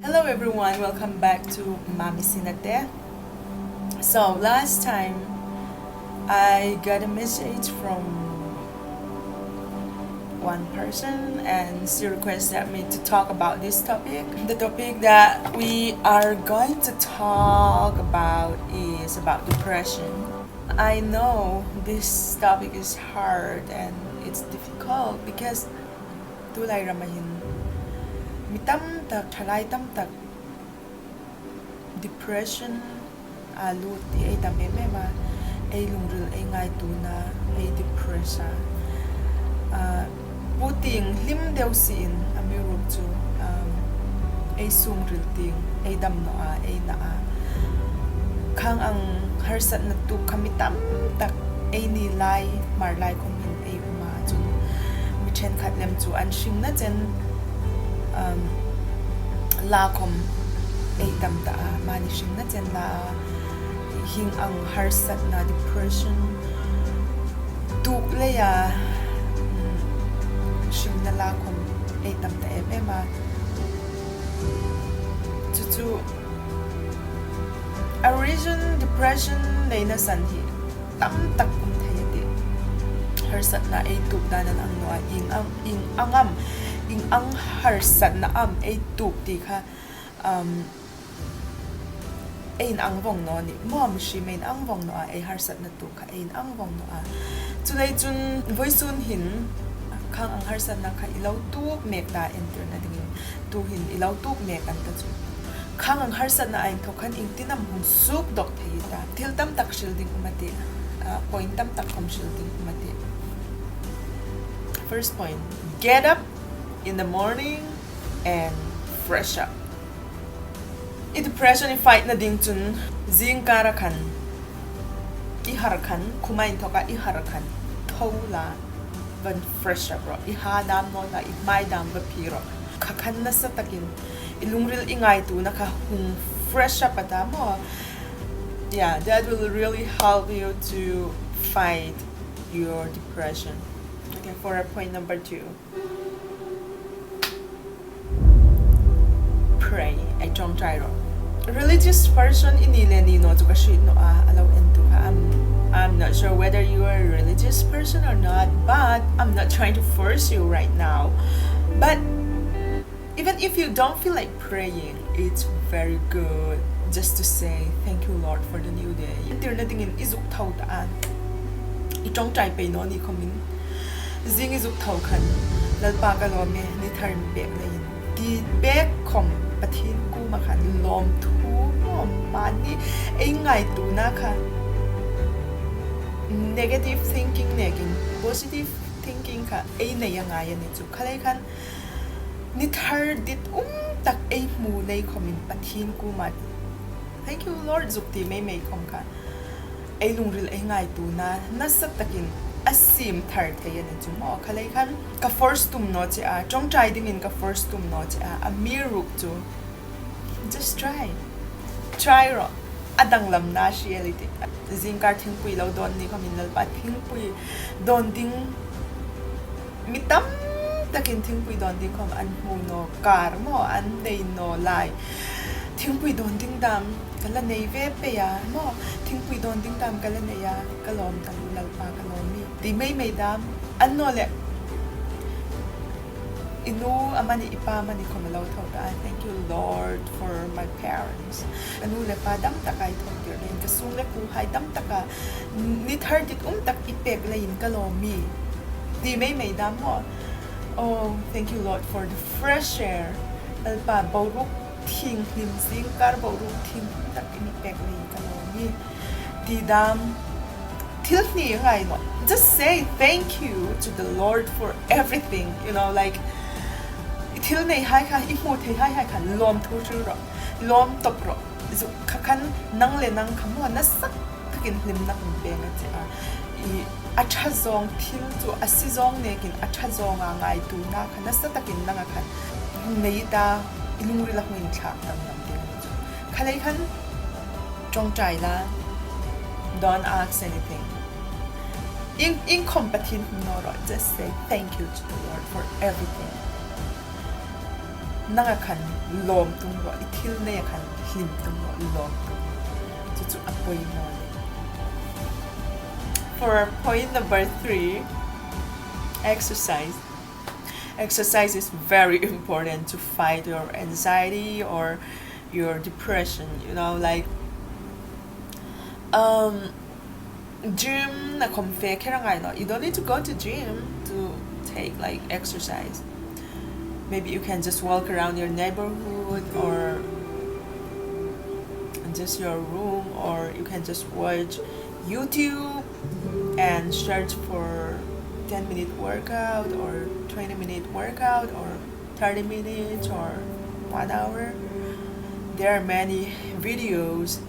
Hello everyone, welcome back to Mami Sinate. So last time I got a message from one person and she requested me to talk about this topic. The topic that we are going to talk about is about depression. I know this topic is hard and it's difficult because tulai ramahin mi tam tak thalai tam tak depression a lut ti ei tam em em a, ei lungril ei ngai tuna ei depress a, pu ting hlim deuh siin a mi ruk chu ei sungril ting ei dam nawh a ei na a, khang ang harsatna tuk kha mi tam tak ei ni lai hmar lai khawm hin ei um a, cun mi thenkhat lem chu an hring na chen la khawm ei tam ta a, mahni hring na chen la a hing ang harsatna depression tuk lei a hring na la khawm ei tam ta em em a, cucu a reason depression nei na san hi tam tak um thei a ti. Harsatna ei tuk dan an ang no a ing ang ing angam ing ang harsatna am ei tuk ti kha um ei in ang vong no ni maw mihrim ei in ang vong no a ei harsatna tuk kha ei in ang vong no a chulei cun voisun hin khang ang harsatna kha i lo tuk mek ta entirna dingin tu hin i lo tuk mek an ta chu khang ang harsatna ain thawk khan engtin am hung suk dawk thei ta thil tam tak hril ding um a ti point tam tak kom hril ding um a ti. First point, get up in the morning and fresh up. I depression i fight na ding cun zingkar ah khan i har khan khuma in thawk ah i har khan tho la van fresh up rawh. I ha dam nawn hlah, i hmai dam va phi rawh. Kha khan nasa takin i lungril i ngaitu na kha hung fresh up ata maw. Yeah, that will really help you to fight your depression. Okay, for point number 2. Pray, ai ṭawngṭai rawh. Religious person i ni le ni no chu ka hrit no a alo en tu kha I'm not sure whether you are a religious person or not, but I'm not trying to force you right now. But even if you don't feel like praying, it's very good just to say thank you Lord for the new day. Tirna dingin i zuk tho ta an. I ṭawngṭai pe no ni khomin zing i zuk tho khan Lalpa ka lawm e ni thar mi pek lei in ti pek khom Pathin ku ma khan lawm thu maw mahni ei ngai tu na kha negative thinking nekin positive thinking kha ei nei a ngai ani chu khalai khan ni thar dit um tak ei hmu nei khomin Pathin ku ma thank you Lord zuk ti mai mai khom kha ei lungril ei ngai tu na nasa takin a sim thar thei ani chu maw khalai khan ka first tum no che a ṭawngṭai dingin ka first tum no che a a mi ruk chu just try try rawh a danglam na reality zingkar thingpui lo dawn ni kha min lalpa thingpui dawn ding mi tam takin thingpui dawn ding khawm an hmu no kar maw an nei no lai thingpui dawn ding dam ka la nei ve pei a maw thingpui dawn ding dam ka la nei a ka lawm ta lu lalpa ka lawm mi ti mai mai dam an no le i nu amani i pa amani khawm a lo tho ta thank you Lord for my parents ka nu le pa dam taka i thawk tir lein ka sung le pu hai dam taka ni thar dit um tak i pek lein ka lawm mi ti mai mai dam maw oh thank you Lord for the fresh air lalpa boruk thinghlim zingkar boruk thinghlim tak i mi pek lein ka lawm mi ti dam thil hni ngai no just say thank you to the Lord for everything you know like thil nei hai kha i hmu thei hai hai kha lawm thu hril rawh lawm top rawh zu kha khan nang le nang kha maw nasa takin hlim na hun peng a che a i a tha zawng thil chu a si zawng nekin a tha zawng a ngai tu na kha nasa takin nang a khan nei ta i lungril a hungin thlak dang lam ding ani chu khalei khan ṭawngṭai la don't ask anything in in khom pathin hum no rawh just say thank you to the Lord for everything. Nanga khan lawm tum rawh, i thil nei ah khan hlim tum rawh, lawm tum rawh. Chu chu a pawimawh a ni. For point number 3, exercise. Exercise is very important to fight your anxiety or your depression, you know, like um gym na khom fe kher a ngai lo. You don't need to go to gym to take like exercise. Maybe you can just walk around your neighborhood or just your room or you can just watch YouTube and search for 10 minute workout or 20 minute workout or 30 minutes or 1 hour. There are many videos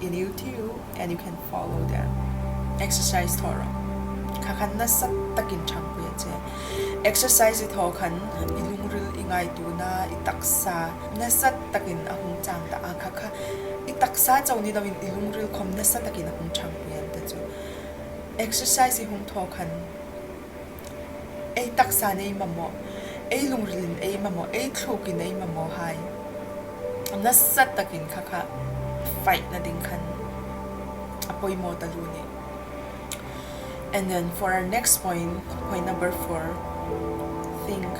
in YouTube and you can follow them. Exercise thaw rawh. Kha khan nasa takin thangpui a che. Exercise i thaw khan i lungril i ngaitu na i taksa nasa takin a hung chang ta a kha kha i taksa cho ni loin i lungril khom nasa takin a hung thangpui an te chu. Exercise i hung thaw khan ei taksa nei mamawh, ei lungril in ei mamawh, ei thluk in ei mamawh hai. Nasa takin kha kha fight na ding khan a pawimawh ta lu ni. And then for our next point, point number 4, think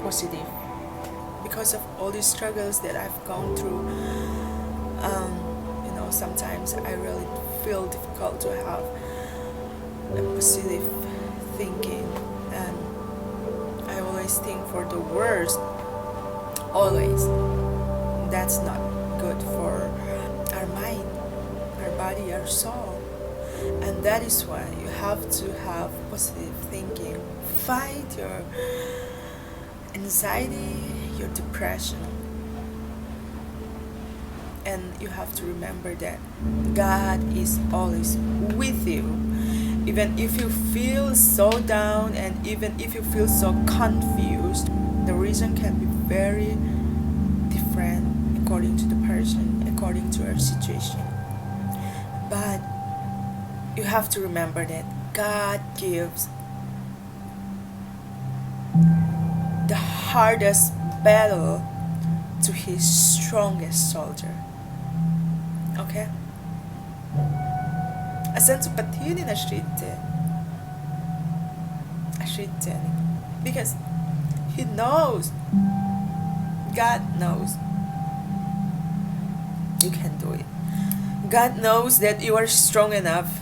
positive. Because of all these struggles that I've gone through, um, you know, sometimes I really feel difficult to have a positive thinking and I always think for the worst always that's not good for our mind our body our soul and that is why you have to have positive thinking fight your anxiety your depression and you have to remember that God is always with you. Even if you feel so down and even if you feel so confused, the reason can be very different according to the person, according to our situation. But you have to remember that God gives the hardest battle to his strongest soldier. Okay? A sen chu Pathian in a hrit che. A hrit che a ni. Because he knows, God knows you can do it. God knows that you are strong enough.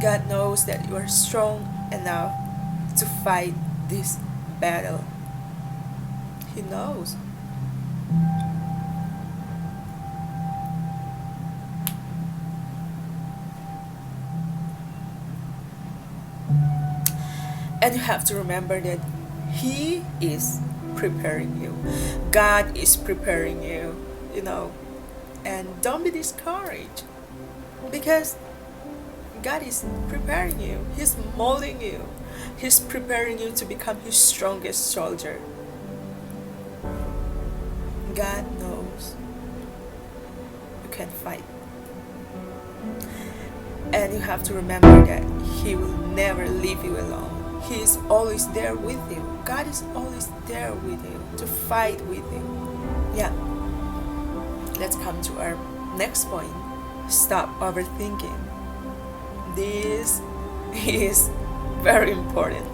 God knows that you are strong enough to fight this battle. He knows. And you have to remember that He is preparing you. God is preparing you, you know. And don't be discouraged because God is preparing you, He's molding you, He's preparing you to become His strongest soldier. God knows you can fight. And you have to remember that He will never leave you alone. He is always there with you. God is always there with you to fight with you. Yeah. Let's come to our next point. Stop overthinking. This is very important.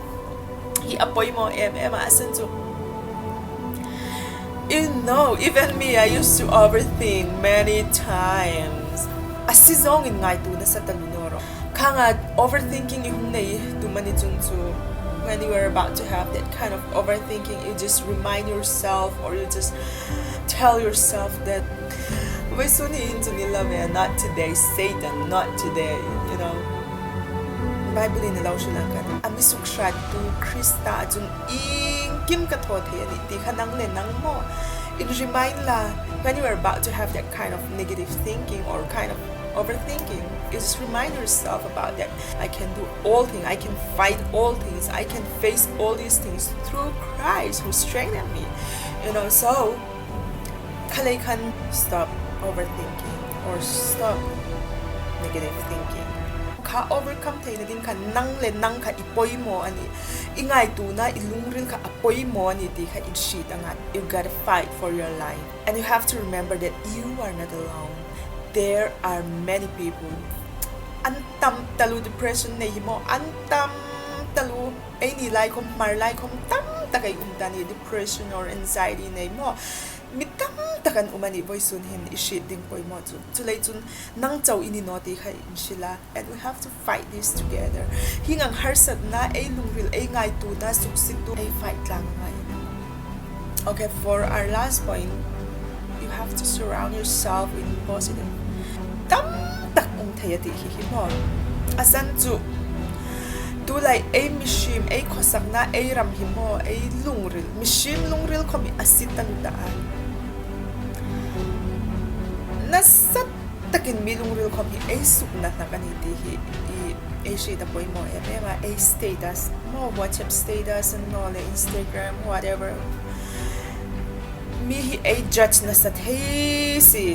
Hi a pawimawh em em a asin chu you know, even me, I used to overthink many times. A si zong in ngaitu nasa talunoro. Khanga overthinking i hung nei tumani chun chu when you are about to have that kind of overthinking, you just remind yourself or you just tell yourself that voi suni in chun i love not today, Satan, not today, you know. Bible in lo hrilh ah khan a misuk hrattu Krista ahcun engkim ka thaw thei a ni ti kha nang le nang maw in remind la when you are about to have that kind of negative thinking or kind of overthinking you just remind yourself about that I can do all things I can fight all things I can face all these things through Christ who strengthened me you know so khalei khan stop overthinking or stop negative thinking. Kha overcome theihna ding kha nang leh nang kha i pawimawh a ni. I ngaituna i lungril kha a pawimawh a ni tih kha i hrit ang a. You gotta fight for your life and you have to remember that you are not alone. There are many people. An tam talu depression nei hi maw an tam talu ei ni lai khawm hmar lai khawm tam tak ei um ta ni depression or anxiety nei maw mi tam tak an um a nih vawisun hin i hrit ding pawimawh chu chulei chun nang cho i ni naw ti kha in hrilh a and we have to fight this together hi ngang harsatna ei lungril ei ngaitu na suksit tu ei fight tlang ngai okay for our last point you have to surround yourself with positive tam tak um thei a tih hi hi maw a san chu tu lai ei mihrim ei khawsakna ei ram hi maw ei lungril mihrim lungril khomi a si ta lu ta a nasa takin mi lungril khawm hi ei sukna hnak a ni tih hi i ei hriat a pawimawh em em a, ei status maw whatsapp status an maw leh instagram whatever mi hi ei judge nasa thei si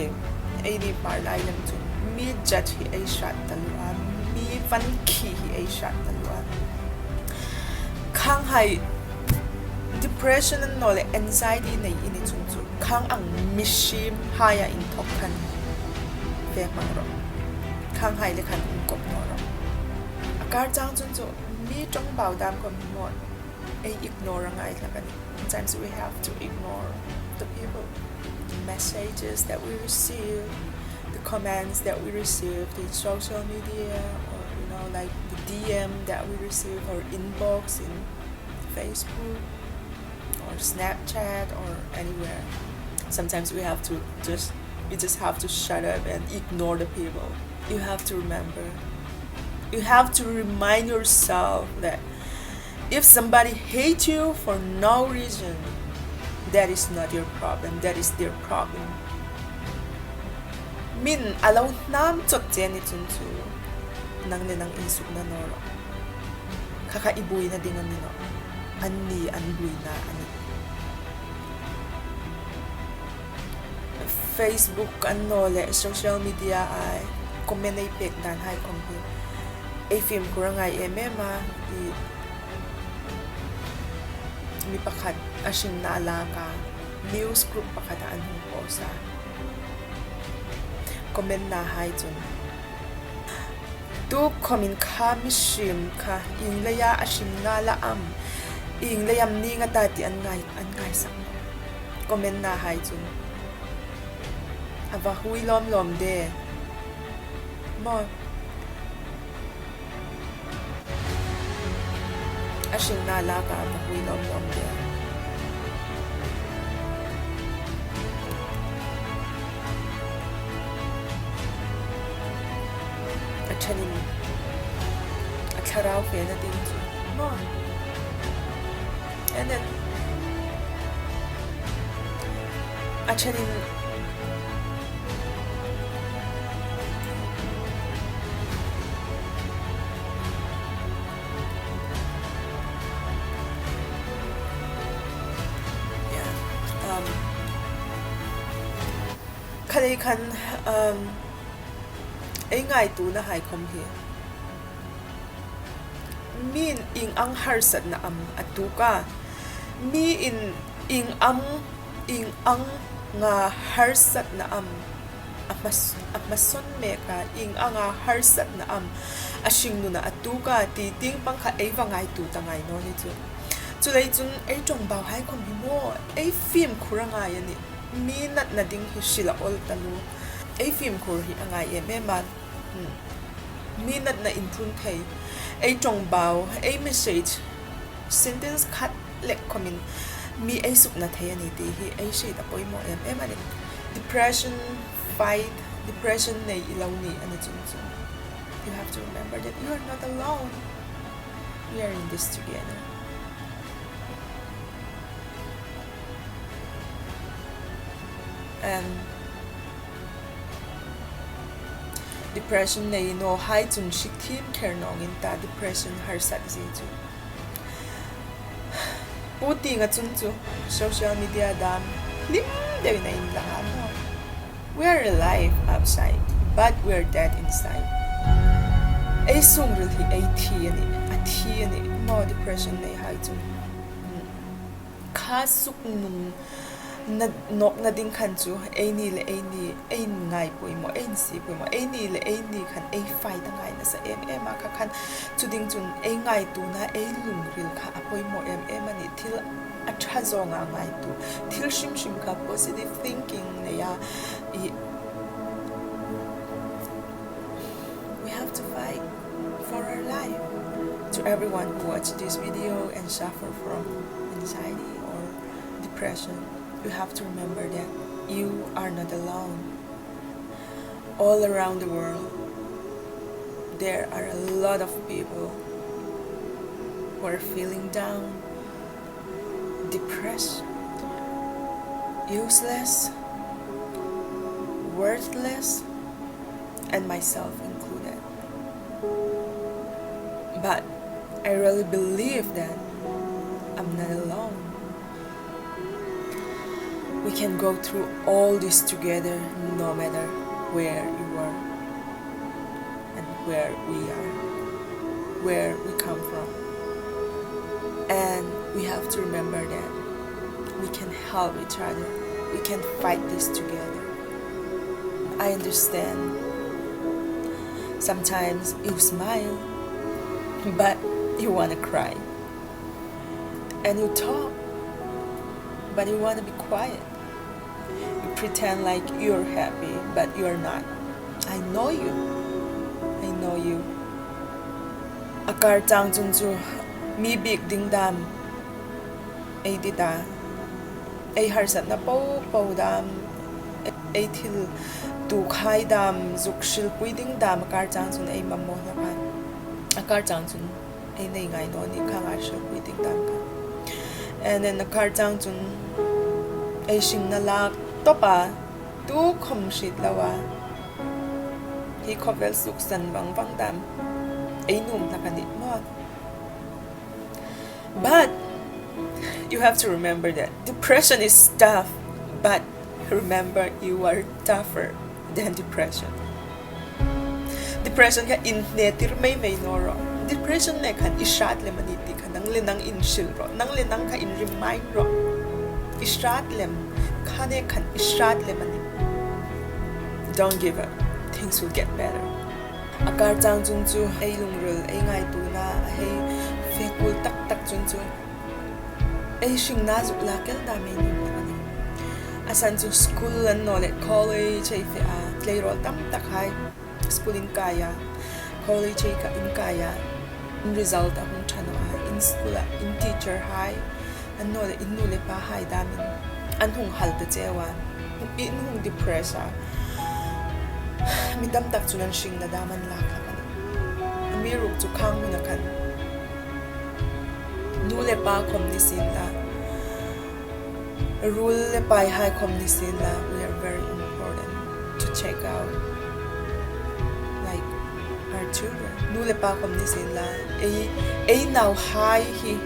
ei ni hmar lai lem chu mi judge hi ei hrat ta lu a mi van khi hi ei hrat ta lu a khang hai depression an maw leh anxiety nei i ni chung chu Khang ang mihrim hai ah in thawk khan ve hmang rawh. Khang hai le khan um kawp naw rawh. A kar chang cun cu mi ṭong bau dam kom hi maw ei ignore a ngai hlak ani. Sometimes we have to ignore the people, the messages that we receive, the comments that we receive in social media or you know like the DM that we receive or inbox in Facebook. or Snapchat or anywhere. Sometimes we have to just you just have to shut up and ignore the people. You have to remember. You have to remind yourself that if somebody hates you for no reason, that is not your problem, that is their problem. Min alo nam chot che ni chun chu nang le nang in suk na nor Khakha i buina ding an ni no. An ni an buina a ni. Facebook an no le social media ai comment ei pek dan hai khom hi ei fimkhur a ngai em em a i mi pakhat a hring na lak a news group pakhat ah an hung post a comment na hai cun Tukhom in kha mihrim kha inn lei ah a hrim nga la am ing lei am ni nga ta ti an ngai an ngai sak lo. Comment na hai cun a va hui lawm lawm de maw a hring na lak ah a va hui lawm lawm de. A ṭhen in a thlarau fen a ding cu maw? And then a ṭhen in yeah um khalei khan um Ei ngaitu na haikhom hi mi in ing ang harsatnak am a tuk a. Mi in ing ang ing ang nga harsatnak am a hmason mek a. Ing anga harsatnak am a hringnun ah a tuk a ti ting pang kha ei va ngaitu ta ngai nawn hi cu. Culei cun ei ṭongbau haikhom hi maw ei fimkhur a ngai a nih. Mi natna ding hi hrilh a ol ta lu. Ei fimkhur hi a ngai em em a. Mi natna in tlun thei. Ei ṭongbau, ei message, sentence khat lek khawm in mi ei sukna thei a ni tih hi ei hriat a pawimawh em em a ni. Depression fight, depression nei i lo ni a ni chung chu. You have to remember that you are not alone. We are in this together. Depression nei in aw hai cun hrik thim kher nawng in ta depression harsat zi cu. Pu ti nga cun cu social media dam hlim deuh in a in lang ah maw. We are alive outside but we are dead inside. Ei sungril hi ei thi a ni, a thi a ni maw depression nei hai chu. Kha suk nung na nawk na ding khan chu ei ni leh ei ni ei ngai pawimawh, ei insi pawimawh, ei ni leh ei ni khan ei fight a ngai nasa em em a, kha khan chuding chun ei ngai tuna ei lungril kha a pawimawh em em a ni. Thil a tha zawnga ngai tu thil hrim hrim kha positive thinking nei a ih we have to fight for our life. To everyone who watch this video and suffer from anxiety or depression, you have to remember that you are not alone. All around the world, there are a lot of people who are feeling down, depressed, useless, worthless, and myself included. But I really believe that I'm not alone. We can go through all this together no matter where you are and where we are, where we come from. And we have to remember that we can help each other. We can fight this together. I understand. Sometimes you smile, but you want to cry. And you talk, but you want to be quiet. You pretend like you're happy, but you're not. I know you. I know you. A kar chang chung chu mi bik ding dam ei ti ta. Ei harsatna po po dam ei thil tu khai dam zuk hril pui ding dam a kar chang chun ei mamawh hna khan. A kar chang chun ei nei ngai nawn i khang ai hril pui ding dam kha. And then a kar chang chun ei hring na lak top a tu khom hrit lo a hi khawvel suk san vang vang dam ei num hna kan ih maw. But you have to remember that depression is tough, but remember you are tougher than depression. Depression kha in hne tir mai mai no rawh. Depression ne khan i hrat lem ani ti kha nang le nang in hrilh rawh. Nang le nang kha in remind rawh. I hrat lem kha ne khan i hrat lem ani. Don't give up. Things will get better. A kar cang cun cu ei lungrul ei ngai tu na a hei fekul taktak cun cu ei hring na zuk la kel da mei nun tak ani. Asan cu school an no le college ei fe a tleirawl tam tak hai school in kai a college ei ka in kai a in result a hung ṭhan a in school ah in teacher hai an no le in nu le pa hai dam in an hung hal ta ceu a in hung depress a mi tam tak cu nan hring na dam an lak lak ani mi ruk cu khang mun a khan nu le pa khom ni sin la rul le pai hai khom ni sin la we are very important to check out like our children nu le pa khom ni sin la ei ei nau hai hi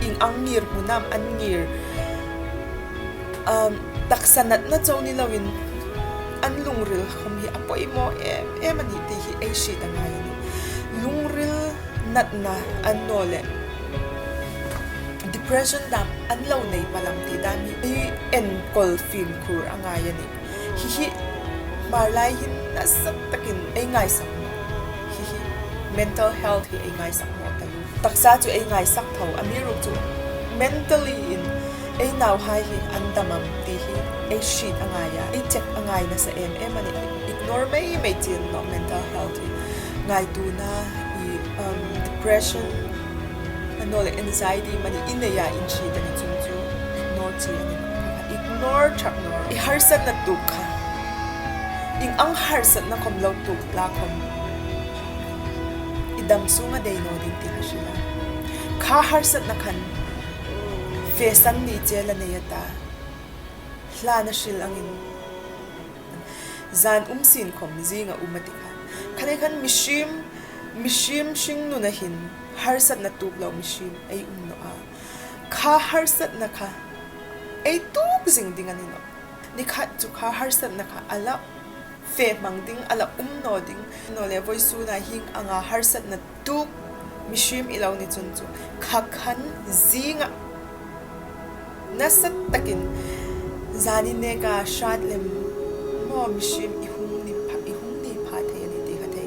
ing ang ngir hmunam an ngir um, taksa natna cho ni loin an lungril khom hi a pawimawh em em ani tih hi ei hriat a ngai ani. Lungril natna an naw leh depression dam an lo nei palam tih dan hi ei enkawl fimkhur a ngai ani. Hi hi hmarlai hi nasa takin ei ngaisak maw? Hi hi mental health hi ei ngaisak maw ta lu? Taksa chu ei ngaisak tho a mi ruk chu mentally in ei nau hai hi an dam ang tih hi ei hrit a ngai a, ei check a ngai nasa em em a ni. Ignore mai mai chi an nawh mental health hi ngaituna i depression a naw leh anxiety mani i nei a in hrit a ni chung chu ignore chi a ni nawh kha kha ignore thak nawh i harsatna tuk kha ing ang harsatna khawm lo tuk la khawm i dam chunga dei naw ding ti kha hrilh a kha harsatna khan Fesan ni chel a nei ata. Hlan a hril angin zan um sin khawm zing a um a ti kha. Khalei khan mihrim mihrim hringnun a hin harsatna tuk lo mihrim ei um nawh a. Kha harsatna kha ei tuk zing ding a ni nawh. Nikhat cu kha harsatna kha a loh. Fe hmang ding a la um naw ding naw le voi sun ah hing anga harsat na tuk mihrim i lo ni cun cu kha khan zing ah nasa takin zan in ne ka hrat le maw mihrim i hung ni i hung ni pha thei ani ti kha thei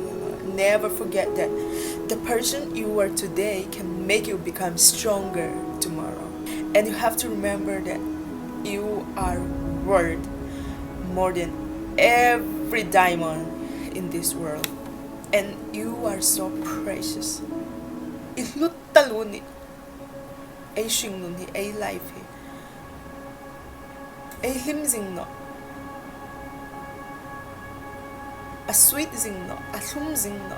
Never forget that the person you are today can make you become stronger tomorrow. And you have to remember that you are worth more than every diamond in this world. And you are so precious. I hlut talu nih ei hring nun hi ei life hi ei hlim zing no a sweet zing no a thlum zing no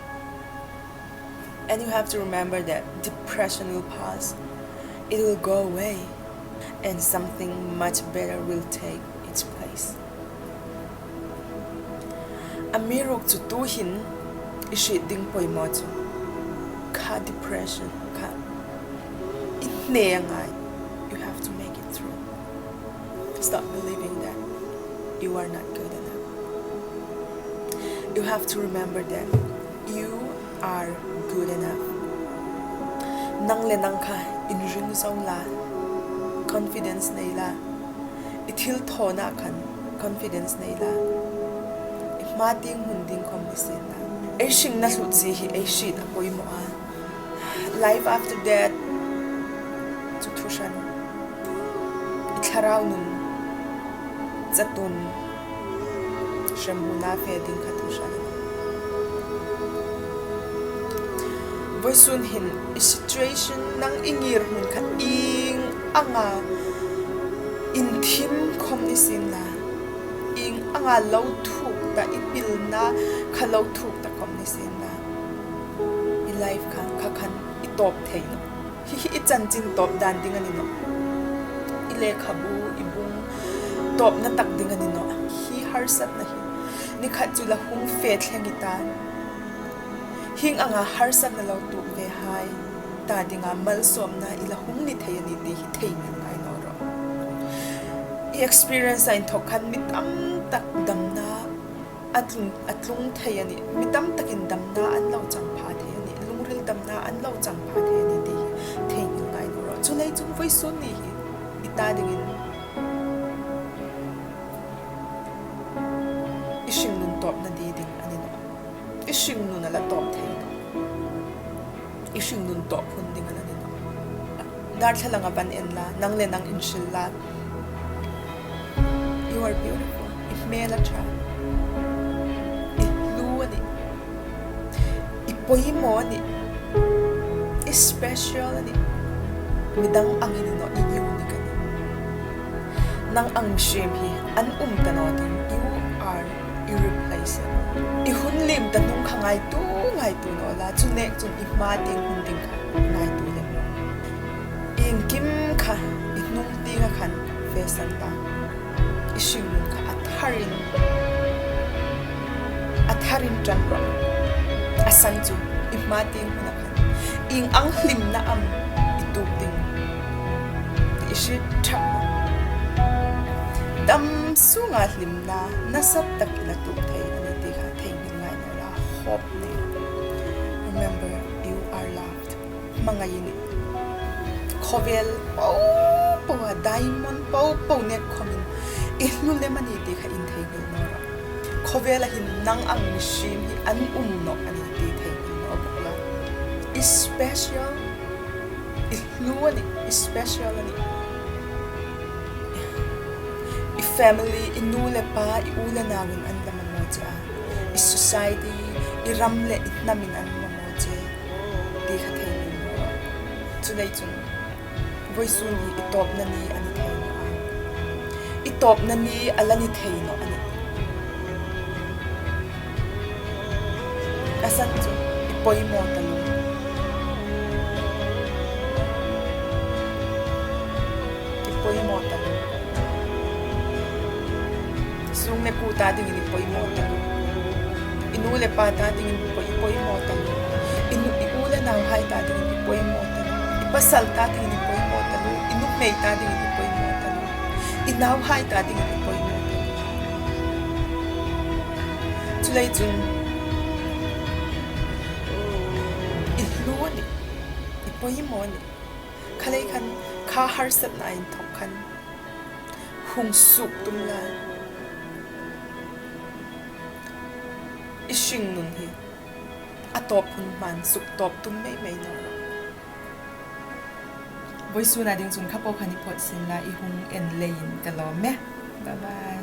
And you have to remember that depression will pass. It will go away and something much better will take its place. A miruk cu tu hin i hrih ding poimaw cu kha depression kha i hne ngai. You have to make it through. Stop believing that you are not good enough. You have to remember that you are good enough. Nang le nang kha in ring zo la. Confidence nei la. I thil thawn ah khan confidence nei la. I hma ting hun ding khom ni sin la. Ei hring na hlut zi hi ei hrit a pawimawh a. Life after death cu thu hran. I thlarau nun catun hremhmun ah fe ding kha thu hran. Voisun hin i situation nang i ngir hmun kha ing anga in thim khom ni sin la ing anga lo thuk ta i pil na kha lo thuk ta khom ni sin la i life kha kha khan i top thei no hi hi i chanchin top dan ding ani no i lehkhabu i bung top na tak ding ani no hi harsat na hi nikhat chu la hung fe thleng i ta hing anga harsat na lo tuk ve hai ta dinga malsawmna i la hung ni thei ani ti hi thei ngil ngai no ro i experience a in thok khan mi tam tak damna a tlung a tlung thei ani mi tam takin damna an lo chang pha thei ani lungril damna an lo chang pha thei ani ti hi thei ngil ngai no ro chulei chung voi sun ni hi i ta dingin i hringnun tawp na di ding ani no i hringnun ala tawp thei no i hringnun tawp hun ding ala ni no darthlalang a van en la nang le nang in hril la you are beautiful i hmel a tha i hlu ani i pawimawh ani i special ani midang angin no i unique ani Nang ang mihrim hi an um ta naw ding you are irreplaceable. I hun lim ta hnung kha ngaitu ngaitu naw la cu nek cun i hma ding hun ding kha ngaitu lem lo. Ingkim kha i hnung ting ah khan fe san ta. I hringnun kha a thar in a thar in ṭan rawh. A san cu i hma ting hun ah khan ing ang hlim na am i tuk ding. I hrit ṭhap. Dam sungah hlimnak nasa tak in a tuk thei ani ti kha theihnghilh ngai naw la hope nei. Remember, you are loved. Hmangaih in khawvel paopaoh ah diamond paopaoh nek khom in i hlu lem ani ti kha in theihnghilh naw rawh. Khawvel ah hin nang ang mihrim hi an um nawh ani ti theihnghilh naw bawk la. I special. I hlu a ni, i special a ni. I family, i nu le pa, i u le nau in an la mamawh che a. I society, i ram le i hnam in an mamawh che ti kha thei ning maw? Culei cun voisun hi i tawp na ni an i thei no a. I tawp na ni a lan i thei no a ni. A san cu i poi maw ta lung. I poi maw ta lung. Sung le ku ta ding in i poi maw ta lung. I nu le pa ta ding in i poi maw ta lung. I nu i u le nau hai ta ding in i poi maw ta lung. I pasal ta ding in i poi maw ta lung. I nuhmei ta ding in i poi maw ta lung. I nau hai ta ding in i poi maw ta lung. Chulei cun i hlu nih, i poimaw nih khalei khan kha harsatnak in thawk khan hung suk tum lai. I hringnun hi a tawp hun hmaan suk tawp tum meimei naw lo. Voi su na ding cun kha paw khan i phawt sin la i hung en lei in ka lawm e. Bye bye.